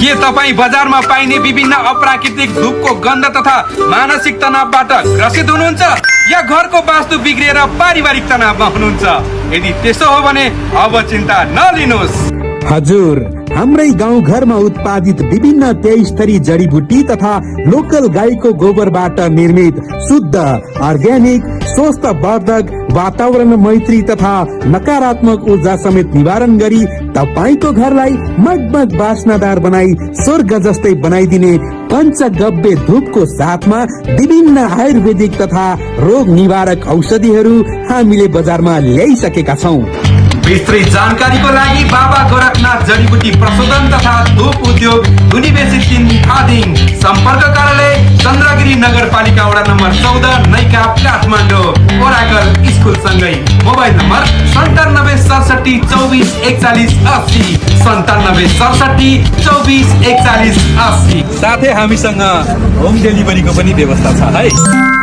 के तपाईँ बजारमा पाइने विभिन्न अप्राकृतिक धूपको गन्ध तथा मानसिक तनावबाट ग्रसित हुनुहुन्छ या घरको वास्तु बिग्रिएर पारिवारिक तनावमा हुनुहुन्छ? यदि त्यसो हो भने अब चिन्ता नलिनुहोस्। हजुर, हाम्रै गाउँ घरमा उत्पादित विभिन्न 23 थरी जडीबुटी तथा लोकल गाईको गोबरबाट निर्मित शुद्ध अर्ग्यानिक स्वस्थ वर्धक वातावरण मैत्री तथा नकारात्मक ऊर्जा समेत निवारण गरी तपाईको घरलाई मगमग बास्नादार बनाई स्वर्ग जस्तै बनाइदिने पञ्चगव्य धूपको साथमा विभिन्न आयुर्वेदिक तथा रोग निवारक औषधिहरू हामीले बजारमा ल्याइसकेका छौं। विस्तृत जानकारीको लागि बाबा गोरखनाथ जडीबुटी प्रशोधन तथा धूप उद्योग युनिभर्सिटी 3 धादिङ, सम्पर्क कार्यालय चन्द्रगिरी नगरपालिका वडा नम्बर 14 नैका काठमाडौँ, ओराकल स्कुल सँगै। Mobile number 97 67 24 41 80 97 67 24 41 80। साथै हामीसँग होम डेलिभरीको पनि व्यवस्था छ है।